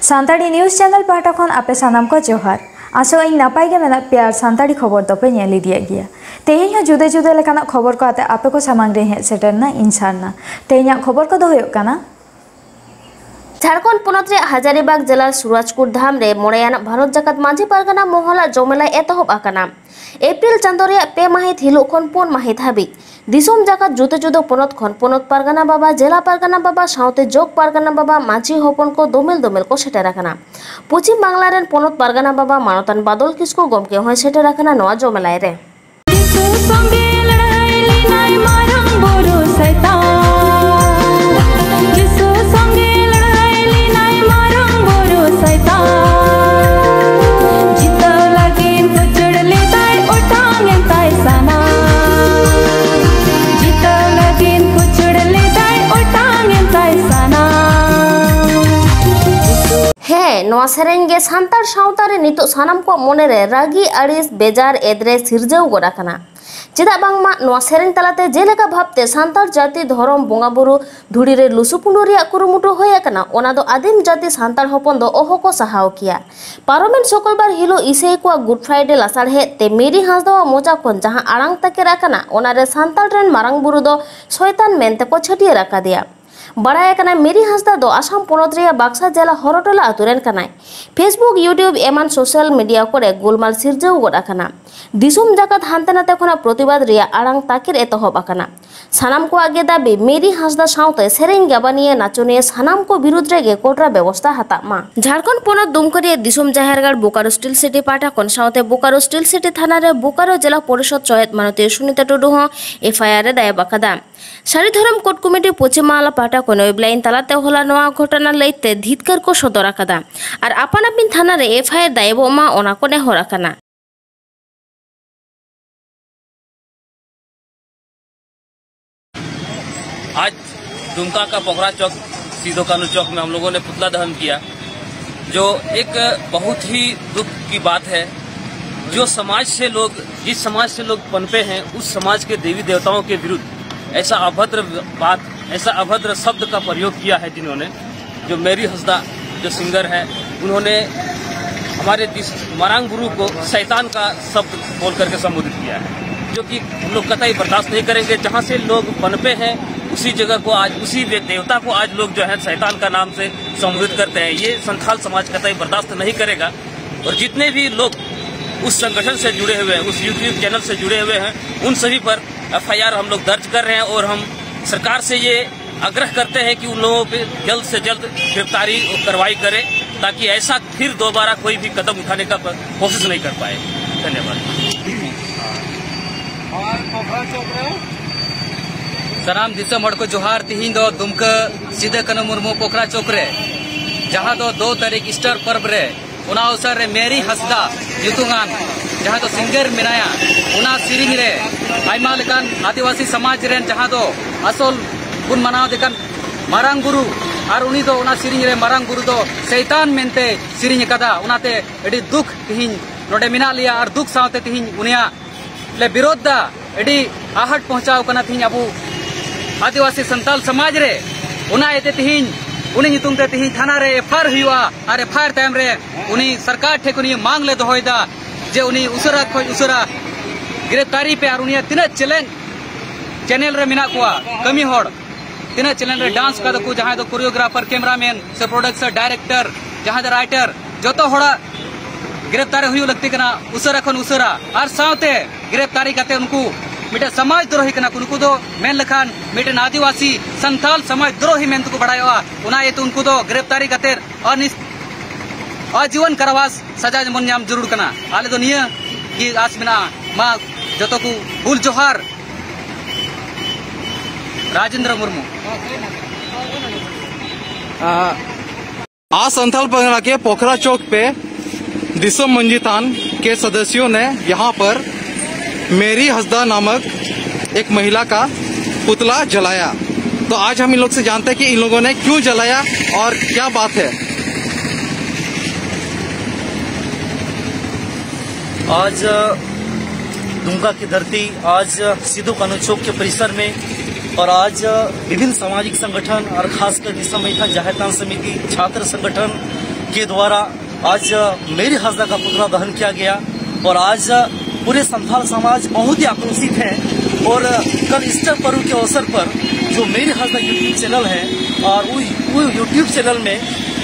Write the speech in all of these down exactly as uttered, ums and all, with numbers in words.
Santali news channel ᱯᱟᱦᱴᱟ ᱠᱷᱚᱱ ᱟᱯᱮ ᱥᱟᱱᱟᱢ ᱠᱚ ᱡᱚᱦᱟᱨ᱾ ᱟᱥᱚᱜ ᱟᱹᱧ ᱱᱟᱯᱟᱭ ᱜᱮ ᱢᱮᱱᱟᱜ ᱯᱮᱭᱟ ᱟᱨ ᱥᱟᱱᱛᱟᱲᱤ ᱠᱷᱚᱵᱚᱨ ᱫᱚᱯᱮ ᱧᱮᱞ ᱤᱫᱤᱭᱮᱫ ᱜᱮᱭᱟ᱾ ᱛᱮᱦᱮᱧ ᱦᱚᱸ ᱡᱩᱫᱟᱹ ᱡᱩᱫᱟᱹ ᱞᱮᱠᱟᱱᱟᱜ ᱠᱷᱚᱵᱚᱨ ᱠᱚ ᱟᱛᱮ ᱟᱯᱮ ᱠᱚ ᱥᱟᱢᱟᱝ ᱨᱮ ᱦᱮᱡ ᱥᱮᱴᱮᱨ ᱮᱱᱟ ᱤᱧ ᱥᱟᱨᱱᱟ᱾ ᱛᱮᱦᱮᱧᱟᱜ ᱠᱷᱚᱵᱚᱨ ᱠᱚᱫᱚ ᱦᱩᱭᱩᱜ ᱠᱟᱱᱟ, ᱡᱷᱟᱲᱠᱷᱚᱸᱰ ᱯᱚᱱᱚᱛ ᱨᱮᱭᱟᱜ ᱦᱟᱡᱟᱨᱤᱵᱟᱜᱽ ᱡᱮᱞᱟ ᱥᱩᱨᱟᱡᱽᱯᱩᱨ ᱫᱷᱟᱢ ᱨᱮ ᱢᱚᱬᱮᱭᱟᱱᱟᱜ ᱵᱷᱟᱨᱚᱛ ᱡᱟᱠᱟᱛ ᱢᱟᱹᱡᱷᱤ ᱯᱟᱨᱜᱟᱱᱟ ᱢᱚᱦᱚᱞᱟᱜ ᱡᱚᱢᱮᱞᱟᱭ ᱮᱛᱚᱦᱚᱵ ᱟᱠᱟᱱᱟ᱾ ᱮᱯᱨᱤᱞ ᱪᱟᱸᱫᱚ ᱨᱮᱭᱟᱜ ᱯᱮ ᱢᱟᱹᱦᱤᱛ ᱦᱤᱞᱳᱜ ᱠᱷᱚᱱ ᱯᱩᱱ ᱢᱟᱹᱦᱤᱛ ᱦᱟᱹᱵᱤᱡ ᱫᱤᱥᱚᱢ ᱡᱟᱠᱟᱛ ᱡᱩᱫᱟᱹ ᱡᱩᱫᱟᱹ ᱯᱚᱱᱚᱛ ᱠᱷᱚᱱ ᱯᱚᱱᱚᱛ ᱯᱟᱨᱜᱟᱱᱟ ᱵᱟᱵᱟ, ᱡᱮᱞᱟ ᱯᱟᱨᱜᱟᱱᱟ ᱵᱟᱵᱟ ᱥᱟᱶᱛᱮ ᱡᱚᱜᱽ ᱯᱟᱨᱜᱟᱱᱟ ᱵᱟᱵᱟ ᱢᱟᱹᱡᱷᱤ ᱦᱚᱯᱚᱱ ᱠᱚ ᱫᱚᱢᱮᱞ ᱫᱚᱢᱮᱞ ᱠᱚ ᱥᱮᱴᱮᱨ ᱟᱠᱟᱱᱟ᱾ ᱯᱚᱪᱷᱤᱢ ᱵᱟᱝᱞᱟ ᱨᱮᱱ ᱯᱚᱱᱚᱛ ᱯᱟᱨᱜᱟᱱᱟ ᱵᱟᱵᱟ ᱢᱟᱱᱚᱛᱟᱱ ᱵᱟᱫᱚᱞ ᱠᱤᱥᱠᱩ ᱜᱚᱢᱠᱮ ᱦᱚᱸᱭ ᱥᱮᱴᱮᱨ ᱟᱠᱟᱱᱟ ᱱᱚᱣᱟ ᱡᱚᱢᱮᱞᱟᱭ ᱨᱮ᱾ ᱡᱤᱥᱩ ᱥᱚᱸᱜᱮ ᱞᱟᱹᱲᱦᱟᱹᱭ ᱞᱮᱱᱟᱭ ᱢᱟᱨᱟᱝ ᱵᱩᱨᱩ ᱥᱟᱭᱛᱟᱱ᱾ ᱡᱤᱥᱩ ᱥᱚᱸᱜᱮ ᱞᱟᱹᱲᱦᱟᱹᱭ ᱞᱮᱱᱟᱭ ᱢᱟᱨᱟᱝ ᱵᱩᱨᱩ ᱥᱟᱭᱛᱟᱱ᱾ ᱡᱤᱛᱟᱹᱣ ᱞᱟᱹᱜᱤᱫ ᱩᱪᱟᱹᱲ ᱞᱮᱫᱟᱭ ᱚᱴᱟᱝ ᱮᱱ ᱛᱟᱭ ᱥᱟᱱᱟᱢ᱾ ᱡᱤᱛᱟᱹᱣ ᱞᱟᱹᱜᱤᱫ ᱩᱪᱟᱹᱲ ᱞᱮᱫᱟᱭ ᱚᱴᱟᱝ ᱮᱱ ᱛᱟᱭ ᱥᱟᱱᱟᱢ᱾ ᱦᱮᱸ, ᱱᱚᱣᱟ ᱥᱮᱨᱮᱧ ᱜᱮ ᱥᱟᱱᱛᱟᱲ ᱥᱟᱶᱛᱟ ᱨᱮ ᱱᱤᱛᱚᱜ ᱥᱟᱱᱟᱢ ᱠᱚᱣᱟᱜ ᱢᱚᱱᱮ ᱨᱮ ᱨᱟᱹᱜᱤ, ᱟᱹᱲᱤᱥ, ᱵᱮᱡᱟᱨ, ᱮᱫᱽᱨᱮ ᱥᱤᱨᱡᱟᱹᱣ ᱜᱚᱫ ᱟᱠᱟᱱᱟ᱾ ᱪᱮᱫᱟᱜ ᱵᱟᱝᱢᱟ ᱱᱚᱣᱟ ᱥᱮᱨᱮᱧ ᱛᱟᱞᱟᱛᱮ ᱡᱮᱞᱮᱠᱟ ᱵᱷᱟᱵᱽᱛᱮ ᱥᱟᱱᱛᱟᱲ ᱡᱟᱹᱛᱤ, ᱫᱷᱚᱨᱚᱢ, ᱵᱚᱸᱜᱟ ᱵᱩᱨᱩ ᱫᱷᱩᱲᱤ ᱨᱮ ᱞᱩᱥᱩ ᱯᱩᱸᱰᱩ ᱨᱮᱭᱟᱜ ᱠᱩᱨᱩᱢᱩᱴᱩ ᱦᱩᱭ ᱟᱠᱟᱱᱟ, ᱚᱱᱟ ᱫᱚ ᱟᱹᱫᱤᱢ ᱡᱟᱹᱛᱤ ᱥᱟᱱᱛᱟᱲ ᱦᱚᱯᱚᱱ ᱫᱚ ᱚᱦᱚ ᱠᱚ ᱥᱟᱦᱟᱣ ᱠᱮᱭᱟ᱾ ᱯᱟᱨᱚᱢᱮᱱ ᱥᱩᱠᱨᱵᱟᱨ ᱦᱤᱞᱳᱜ ᱤᱥᱟᱹᱭ ᱠᱚᱣᱟᱜ Good Friday ᱞᱟᱥᱟᱲᱦᱮᱫ ᱛᱮ ᱢᱮᱨᱤ ᱦᱟᱸᱥᱫᱟᱣᱟᱜ ᱢᱚᱪᱟ ᱠᱷᱚᱱ ᱡᱟᱦᱟᱸ ᱟᱲᱟᱝ ᱛᱟᱠᱮᱨ ᱟᱠᱟᱱᱟ, ᱚᱱᱟᱨᱮ ᱥᱟᱱᱛᱟᱲ ᱨᱮᱱ ᱢᱟᱨᱟᱝ ᱵᱩᱨᱩ ᱫᱚ ᱥᱚᱭᱛᱟᱱ ᱢᱮᱱᱛᱮ ᱠᱚ ᱪᱷᱟᱹᱴᱭᱟᱹᱨ ᱟᱠᱟᱫᱮᱭᱟ᱾ ᱵᱟᱲᱟᱭ ᱟᱠᱟᱱᱟ, ᱢᱮᱨᱤ ᱦᱟᱸᱥᱫᱟ ᱫᱚ ᱟᱥᱟᱢ ᱯᱚᱱᱚᱛ ᱨᱮᱭᱟᱜ ᱵᱟᱠᱥᱟ ᱡᱮᱞᱟ ᱦᱚᱨᱚᱴᱚᱞᱟ ᱟᱛᱳ ᱨᱮᱱ ᱠᱟᱱᱟᱭ᱾ Facebook, YouTube ᱮᱢᱟᱱ social media ᱠᱚᱨᱮ ᱜᱳᱞᱢᱟᱞ ᱥᱤᱨᱡᱟᱹᱣ ᱜᱚᱫ ᱟᱠᱟᱱᱟ᱾ ᱫᱤᱥᱚᱢ ᱡᱟᱠᱟᱛ ᱦᱟᱱᱛᱮ ᱱᱟᱛᱮ ᱠᱷᱚᱱᱟᱜ ᱯᱨᱚᱛᱤᱵᱟᱫ ᱨᱮᱭᱟᱜ ᱟᱲᱟᱝ ᱛᱟᱠᱮᱨ ᱮᱛᱚᱦᱚᱵ ᱟᱠᱟᱱᱟ᱾ ᱥᱟᱱᱟᱢ ᱠᱚᱣᱟᱜ ᱜᱮ ᱫᱟᱹᱵᱤ, ᱢᱮᱨᱤ ᱦᱟᱸᱥᱫᱟ ᱥᱟᱶᱛᱮ ᱥᱮᱨᱮᱧ ᱜᱟᱵᱟᱱᱤᱭᱟᱹ, ᱱᱟᱪᱚᱱᱤᱭᱟᱹ ᱥᱟᱱᱟᱢ ᱠᱚ ᱵᱤᱨᱩᱫᱽ ᱨᱮᱜᱮ ᱠᱚᱴᱨᱟ ᱵᱮᱵᱚᱥᱛᱟ ᱦᱟᱛᱟᱜ ᱢᱟ᱾ ᱡᱷᱟᱲᱠᱷᱚᱸᱰ ᱯᱚᱱᱚᱛ ᱫᱩᱢᱠᱟ ᱨᱮᱭᱟᱜ ᱫᱤᱥᱚᱢ ᱡᱟᱦᱮᱨ ᱜᱟᱲ ᱵᱳᱠᱟᱨᱳ ᱥᱴᱤᱞ ᱥᱤᱴᱤ ᱯᱟᱦᱴᱟ ᱠᱷᱚᱱ ᱥᱟᱶᱛᱮ ᱵᱳᱠᱟᱨᱳ ᱥᱴᱤᱞ ᱥᱤᱴᱤ ᱛᱷᱟᱱᱟ ᱨᱮ ᱵᱳᱠᱟᱨᱳ ᱡᱮᱞᱟ ᱯᱚᱨᱤᱥᱚᱫ ᱥᱚᱦᱮᱫ ᱢᱟᱱᱚᱛᱤᱭᱟᱹ ᱥᱩᱱᱤᱛᱟ ᱴᱩᱰᱩ ᱦᱚᱸ FIR ᱮ ᱫᱟᱭᱟᱵ ᱟᱠᱟᱫᱟ᱾ ᱥᱟᱹᱨᱤ ᱫᱷᱚᱨᱚᱢ ᱠᱳᱰ ᱠᱚᱢᱤᱴᱤ ᱯᱚᱪᱷᱤᱢ ᱵᱟᱝᱞᱟ ᱯᱟᱦᱴᱟ ᱠᱷᱚᱱ ᱳᱭᱮᱵᱽ ᱞᱟᱭᱤᱱ ᱛᱟᱞᱟᱛᱮ ᱦᱚᱞᱟ ᱱᱚᱣᱟ ᱜᱷᱚᱴᱚᱱᱟ ᱞᱟᱹᱭᱛᱮ ᱫᱷᱤᱛᱠᱟᱹᱨ ᱠᱚ ᱥᱚᱫᱚᱨ ᱟᱠᱟᱫᱟ ᱟᱨ ᱟᱯᱟᱱ ᱟᱹᱯᱤᱱ ᱛᱷᱟᱱᱟ ᱨᱮ FIR ᱫᱟᱭᱮᱵᱚᱜ ᱢᱟ, ᱚᱱᱟ ᱠᱚ ᱱᱮᱦᱚᱨ ᱟᱠᱟᱱᱟ᱾ आज दुमका का पोखरा चौक, सिदो कानू चौक में हम लोगों ने पुतला दहन किया, जो एक बहुत ही दुख की बात है। जो समाज से लोग, जिस समाज से लोग पनपे हैं, उस समाज के देवी देवताओं के विरुद्ध ऐसा अभद्र बात, ऐसा अभद्र शब्द का प्रयोग किया है जिन्होंने, जो मेरी हंसदा जो सिंगर हैं, उन्होंने हमारे दिस मरांग गुरु को शैतान का शब्द बोल करके संबोधित किया है, जो कि हम लोग कतई बर्दाश्त नहीं करेंगे। जहाँ से लोग पनपे हैं, उसी जगह को आज, उसी दे-, देवता को आज लोग जो है शैतान का नाम से संबोधित करते हैं, ये संथाल समाज कतई बर्दाश्त नहीं करेगा। और जितने भी लोग उस संगठन से जुड़े हुए हैं, उस यूट्यूब चैनल से जुड़े हुए हैं, उन सभी पर एफआईआर हम लोग दर्ज कर रहे हैं और हम सरकार से ये आग्रह करते हैं कि उन लोगों पे जल्द से जल्द गिरफ्तारी और कार्रवाई करें, ताकि ऐसा फिर दोबारा कोई भी कदम उठाने का प-, कोशिश नहीं कर पाए। धन्यवाद। ᱥᱟᱱᱟᱢ ᱫᱤᱥᱚᱢ ᱦᱚᱲ ᱠᱚ ᱡᱚᱦᱟᱨ᱾ ᱛᱤᱦᱤᱧ ᱫᱚ ᱫᱩᱢᱠᱟᱹ ᱥᱤᱫᱟᱹ ᱠᱟᱹᱱᱦᱩ ᱢᱩᱨᱢᱩ ᱯᱚᱠᱷᱨᱟ ᱪᱚᱠ ᱨᱮ, ᱡᱟᱦᱟᱸ ᱫᱚ ᱫᱩ ᱛᱟᱹᱨᱤᱠᱷ ᱤᱥᱴᱟᱨ ᱯᱚᱨᱚᱵᱽ ᱨᱮ, ᱚᱱᱟ ᱚᱵᱚᱥᱚᱨ ᱨᱮ ᱢᱮᱨᱤ ᱦᱟᱸᱥᱫᱟ ᱧᱩᱛᱩᱢᱟᱱ ᱡᱟᱦᱟᱸ ᱫᱚ ᱥᱤᱝᱜᱟᱨ ᱢᱮᱱᱟᱭᱟ, ᱚᱱᱟ ᱥᱮᱨᱮᱧ ᱨᱮ ᱟᱭᱢᱟ ᱞᱮᱠᱟᱱ ᱟᱹᱫᱤᱵᱟᱹᱥᱤ ᱥᱚᱢᱟᱡᱽ ᱨᱮᱱ ᱡᱟᱦᱟᱸ ᱫᱚ ᱟᱥᱚᱞ ᱵᱚᱱ ᱢᱟᱱᱟᱣ ᱫᱮ ᱠᱟᱱ ᱢᱟᱨᱟᱝ ᱵᱩᱨᱩ, ᱟᱨ ᱩᱱᱤ ᱫᱚ ᱚᱱᱟ ᱥᱮᱨᱮᱧ ᱨᱮ ᱢᱟᱨᱟᱝ ᱵᱩᱨᱩ ᱫᱚ ᱥᱮᱭᱛᱟᱱ ᱢᱮᱱᱛᱮ ᱥᱮᱨᱮᱧ ᱟᱠᱟᱫᱟ᱾ ᱚᱱᱟᱛᱮ ᱟᱹᱰᱤ ᱫᱩᱠ ᱛᱤᱦᱤᱧ ᱱᱚᱰᱮ ᱢᱮᱱᱟᱜ ᱞᱮᱭᱟ, ᱟᱨ ᱫᱩᱠ ᱥᱟᱶᱛᱮ ᱛᱤᱦᱤᱧ ᱩᱱᱤᱭᱟᱜ ᱞᱮ ᱵᱤᱨᱳᱫᱷ ᱫᱟ᱾ ᱟᱹᱰᱤ ᱟᱦᱟᱴ ᱯᱚᱦᱪᱟᱣ ᱠᱟᱱᱟ ᱛᱤᱦᱤᱧ ᱟᱵᱚ ᱟᱹᱫᱤᱵᱟᱹᱥᱤ ᱥᱟᱱᱛᱟᱞ ᱥᱚᱢᱟᱡᱽ ᱨᱮ᱾ ᱚᱱᱟ ᱤᱭᱟᱹᱛᱮ ᱛᱤᱦᱤᱧ ᱩᱱᱤ ᱧᱩᱛᱩᱢ ᱛᱮ ᱛᱤᱦᱤᱧ ᱛᱷᱟᱱᱟ ᱨᱮ ᱮᱯᱷᱟᱭᱟᱨ ᱦᱩᱭᱩᱜᱼᱟ, ᱟᱨ ᱮᱯᱷᱟᱭᱟᱨ ᱛᱟᱭᱚᱢ ᱨᱮ ᱩᱱᱤ ᱥᱚᱨᱠᱟᱨ ᱴᱷᱮᱱ ᱠᱷᱚᱱ ᱱᱤᱭᱟᱹ ᱢᱟᱝ ᱞᱮ ᱫᱚᱦᱚᱭᱮᱫᱟ ᱡᱮ ᱩᱱᱤ ᱩᱥᱟᱹᱨᱟ ᱠᱷᱚᱱ ᱩᱥᱟᱹᱨᱟ ᱜᱨᱮᱯᱛᱟᱨᱤ ᱯᱮ, ᱟᱨ ᱩᱱᱤᱭᱟᱜ ᱛᱤᱱᱟᱹᱜ ᱪᱮᱞᱮᱧ ᱪᱮᱱᱮᱞ ᱨᱮ ᱢᱮᱱᱟᱜ ᱠᱚᱣᱟ ᱠᱟᱹᱢᱤ ᱦᱚᱲ, ᱛᱤᱱᱟᱹᱜ ᱪᱮᱱᱮᱞ ᱨᱮ ᱰᱟᱱᱥ ᱠᱟᱫᱟ ᱠᱚ, ᱡᱟᱦᱟᱸᱭ ᱫᱚ ᱠᱳᱨᱤᱭᱳᱜᱨᱟᱯᱷᱟᱨ, ᱠᱮᱢᱮᱨᱟᱢᱮᱱ ᱥᱮ ᱯᱨᱚᱰᱟᱠᱥᱚᱱ ᱰᱟᱭᱨᱮᱠᱴᱚᱨ, ᱡᱟᱦᱟᱸᱭ ᱫᱚ ᱨᱟᱭᱴᱟᱨ, ᱡᱚᱛᱚ ᱦᱚᱲᱟᱜ ᱜᱨᱮᱯᱛᱟᱨᱤ ᱦᱩᱭᱩᱜ ᱞᱟᱹᱠᱛᱤ ᱠᱟᱱᱟ ᱩᱥᱟᱹᱨᱟ ᱠᱷᱚᱱ ᱩᱥᱟᱹᱨᱟ᱾ ᱟᱨ ᱥᱟᱶᱛᱮ ᱜᱨᱮᱯᱛᱟᱨᱤ ᱠᱟᱛᱮ ᱩᱱᱠᱩ ᱢᱤᱫᱴᱮᱱ ᱥᱚᱢᱟᱡᱽ ᱫᱨᱳᱦᱤ ᱠᱟᱱᱟ ᱠᱚ᱾ ᱱᱩᱠᱩ ᱫᱚ ᱢᱮᱱ ᱞᱮᱠᱷᱟᱱ ᱢᱤᱫᱴᱮᱱ ᱟᱹᱫᱤᱵᱟᱹᱥᱤ ᱥᱟᱱᱛᱟᱞ ᱥᱚᱢᱟᱡᱽ ᱫᱨᱳᱦᱤ ᱢᱮᱱ ᱛᱮᱠᱚ ᱵᱟᱲᱟᱭᱚᱜᱼᱟ᱾ ᱚᱱᱟ ᱤᱭᱟᱹᱛᱮ ᱩᱱᱠᱩ ᱫᱚ ᱜᱨᱮᱯᱛᱟᱨᱤ ᱠᱟᱛᱮ ᱟᱨ ᱱᱤᱥ-, ᱟᱡᱤᱵᱚᱱ ᱠᱟᱨᱟᱵᱟᱥ ᱥᱟᱡᱟ ᱡᱮᱢᱚᱱ ᱧᱟᱢ ᱡᱟᱹᱨᱩᱲ ᱠᱟᱱᱟ᱾ ᱟᱞᱮ ᱫᱚ ᱱᱤᱭᱟᱹ ᱜᱮ ᱟᱥ ᱢᱮᱱᱟᱜᱼᱟ᱾ ᱢᱟ ᱡᱚᱛᱚ ᱠᱚ ᱦᱩᱞ ᱡᱚᱦᱟᱨ᱾ ᱨᱟᱡᱮᱱᱫᱨᱚ ᱢᱩᱨᱢᱩ᱾ आज संथाल परगना के पोखरा चौक पे दिसम मंजी थान के सदस्यों ने यहाँ पर मेरी हसदा नामक एक महिला का पुतला जलाया। तो आज हम इन लोग से जानते हैं कि इन लोगों ने क्यों जलाया और क्या बात है। आज दुमका की धरती, आज सिद्धू कान्हू चौक के परिसर में और आज विभिन्न सामाजिक संगठन और खासकर दिशा मैथान जाहिर थान समिति छात्र संगठन के द्वारा आज मेरी हंसदा का पुतला दहन किया गया। और आज पूरे संथाल समाज बहुत ही आक्रोशित है। और कल ईस्टर पर्व के अवसर पर जो मेरी हंसदा यूट्यूब चैनल है, और वो वो यूट्यूब चैनल में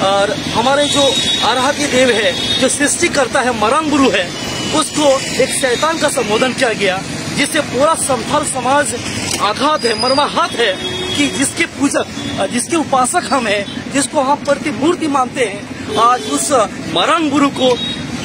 और हमारे जो आराध्य देव है, जो सृष्टिकर्ता है, मरांग गुरु है, उसको एक शैतान का संबोधन किया गया, जिससे पूरा संथाल समाज आघात है, मर्माहत है कि जिसके पूजक, जिसके उपासक हम हैं, जिसको हम प्रतिमूर्ति मानते हैं, आज उस मरांग गुरु को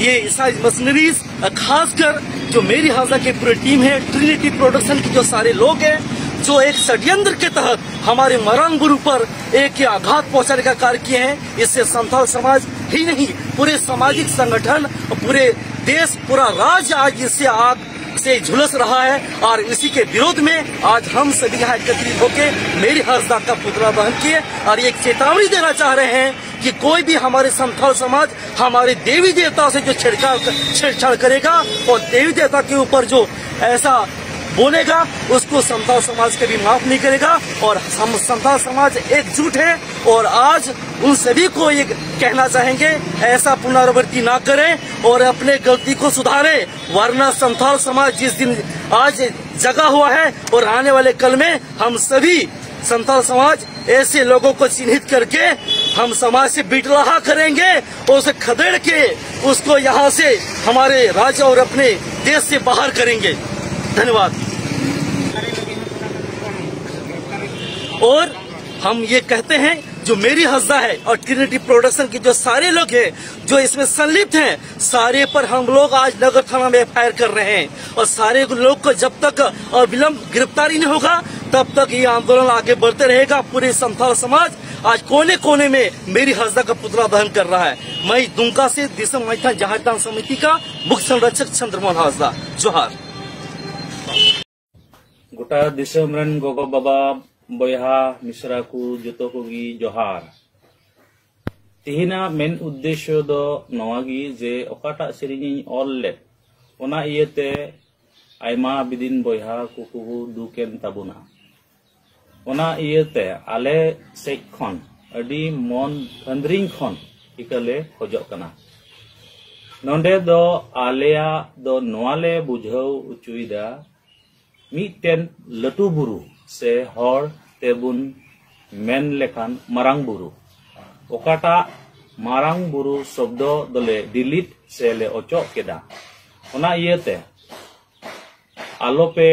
ये ईसाई मशीनरीज, खासकर जो मेरी हंसदा की पूरी टीम है, ट्रिनिटी प्रोडक्शन की जो सारे लोग हैं, जो एक षड्यंत्र के तहत हमारे मरांग गुरु पर एक ये आघात पहुंचाने का कार्य किए हैं, इससे संथाल समाज ही नहीं, पूरे सामाजिक संगठन, पूरे देश, पूरा राज्य आज इससे आग से झुलस रहा है। और इसी के विरोध में आज हम सभी यहाँ एकत्रित होकर मेरी हंसदा का पुतला दहन किए और एक चेतावनी देना चाह रहे हैं कि कोई भी हमारे संथाल समाज हमारे देवी देवता से जो छेड़छाड़ छेड़छाड़ करेगा और देवी देवता के ऊपर जो ऐसा बोलेगा, उसको संथाल समाज कभी माफ नहीं करेगा। और हम संथाल समाज एकजुट है और आज उन सभी को ये कहना चाहेंगे, ऐसा पुनरावृत्ति ना करें और अपने गलती को सुधारें, वरना संथाल समाज जिस दिन आज जगा हुआ है और आने वाले कल में हम सभी संथाल समाज ऐसे लोगों को चिन्हित करके हम समाज से बिटलाहा करेंगे और उसे खदेड़ के उसको यहाँ से हमारे राज्य और अपने देश से बाहर करेंगे। धन्यवाद। और हम ये कहते हैं, जो मेरी हंसदा है और ट्रिनिटी प्रोडक्शन के जो सारे लोग हैं जो इसमें संलिप्त हैं, सारे पर हम लोग आज नगर थाना में एफआईआर कर रहे हैं और सारे लोग को जब तक अविलंब गिरफ्तारी नहीं होगा, तब तक ये आंदोलन आगे बढ़ते रहेगा। पूरे संथाल समाज आज कोने कोने में मेरी हंसदा का पुतला दहन कर रहा है। मैं दुमका से दिसम मैथान जाहिर थान समिति का मुख्य संरक्षक चंद्रमोहन हंसदा। जोहार। ᱜᱚᱴᱟ ᱫᱤᱥᱚᱢ ᱨᱮᱱ ᱜᱚᱜᱚ ᱵᱟᱵᱟ, ᱵᱚᱭᱦᱟ ᱢᱤᱥᱨᱟ ᱠᱚ, ᱡᱚᱛᱚ ᱠᱚᱜᱮ ᱡᱚᱦᱟᱨ᱾ ᱛᱤᱦᱤᱧᱟᱜ ᱢᱮᱱ ᱩᱫᱽᱫᱮᱥᱥᱚ ᱫᱚ ᱱᱚᱣᱟ ᱜᱮ ᱡᱮ ᱚᱠᱟᱴᱟᱜ ᱥᱮᱨᱮᱧ ᱤᱧ ᱚᱞ ᱞᱮᱫ, ᱚᱱᱟ ᱤᱭᱟᱹᱛᱮ ᱟᱭᱢᱟ ᱵᱤᱫᱤᱱ ᱵᱚᱭᱦᱟ ᱠᱚᱠᱚ ᱫᱩᱠᱮᱱ ᱛᱟᱵᱚᱱᱟ᱾ ᱚᱱᱟ ᱤᱭᱟᱹᱛᱮ ᱟᱞᱮ ᱥᱮᱫ ᱠᱷᱚᱱ ᱟᱹᱰᱤ ᱢᱚᱱ ᱟᱹᱫᱽᱨᱤᱧ ᱠᱷᱚᱱ ᱤᱠᱟᱹ ᱞᱮ ᱠᱷᱚᱡᱚᱜ ᱠᱟᱱᱟ᱾ ᱱᱚᱰᱮ ᱫᱚ ᱟᱞᱮᱭᱟᱜ ᱫᱚ ᱱᱚᱣᱟ ᱞᱮ ᱵᱩᱡᱷᱟᱹᱣ ᱦᱚᱪᱚᱭᱮᱫᱟ, ᱢᱤᱫᱴᱮᱱ ᱞᱟᱹᱴᱩ ᱵᱩᱨᱩ ᱥᱮ ᱦᱚᱲ ᱛᱮᱵᱚᱱ ᱢᱮᱱ ᱞᱮᱠᱷᱟᱱ ᱢᱟᱨᱟᱝ ᱵᱩᱨᱩ, ᱚᱠᱟᱴᱟᱜ ᱢᱟᱨᱟᱝ ᱵᱩᱨᱩ ᱥᱚᱵᱫᱚ ᱫᱚᱞᱮ ᱰᱤᱞᱤᱴ ᱥᱮ ᱞᱮ ᱚᱪᱚᱜ ᱠᱮᱫᱟ᱾ ᱚᱱᱟ ᱤᱭᱟᱹᱛᱮ ᱟᱞᱚᱯᱮ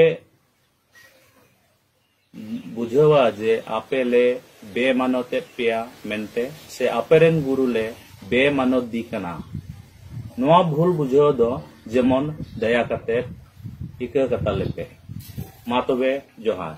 ᱵᱩᱡᱷᱟᱹᱣᱟ ᱡᱮ ᱟᱯᱮ ᱞᱮ ᱵᱮᱢᱟᱱᱚᱛᱮᱫ ᱯᱮᱭᱟ ᱢᱮᱱᱛᱮ, ᱥᱮ ᱟᱯᱮᱨᱮᱱ ᱜᱩᱨᱩ ᱞᱮ ᱵᱮᱢᱟᱱᱚᱛ ᱫᱤ ᱠᱟᱱᱟ᱾ ᱱᱚᱣᱟ ᱵᱷᱩᱞ ᱵᱩᱡᱷᱟᱹᱣ ᱫᱚ ᱡᱮᱢᱚᱱ ᱫᱟᱭᱟ ᱠᱟᱛᱮ ᱤᱠᱟᱹ ᱠᱟᱛᱟ ᱞᱮᱯᱮ᱾ ᱢᱟ ᱛᱚᱵᱮ, ᱡᱚᱦᱟᱨ᱾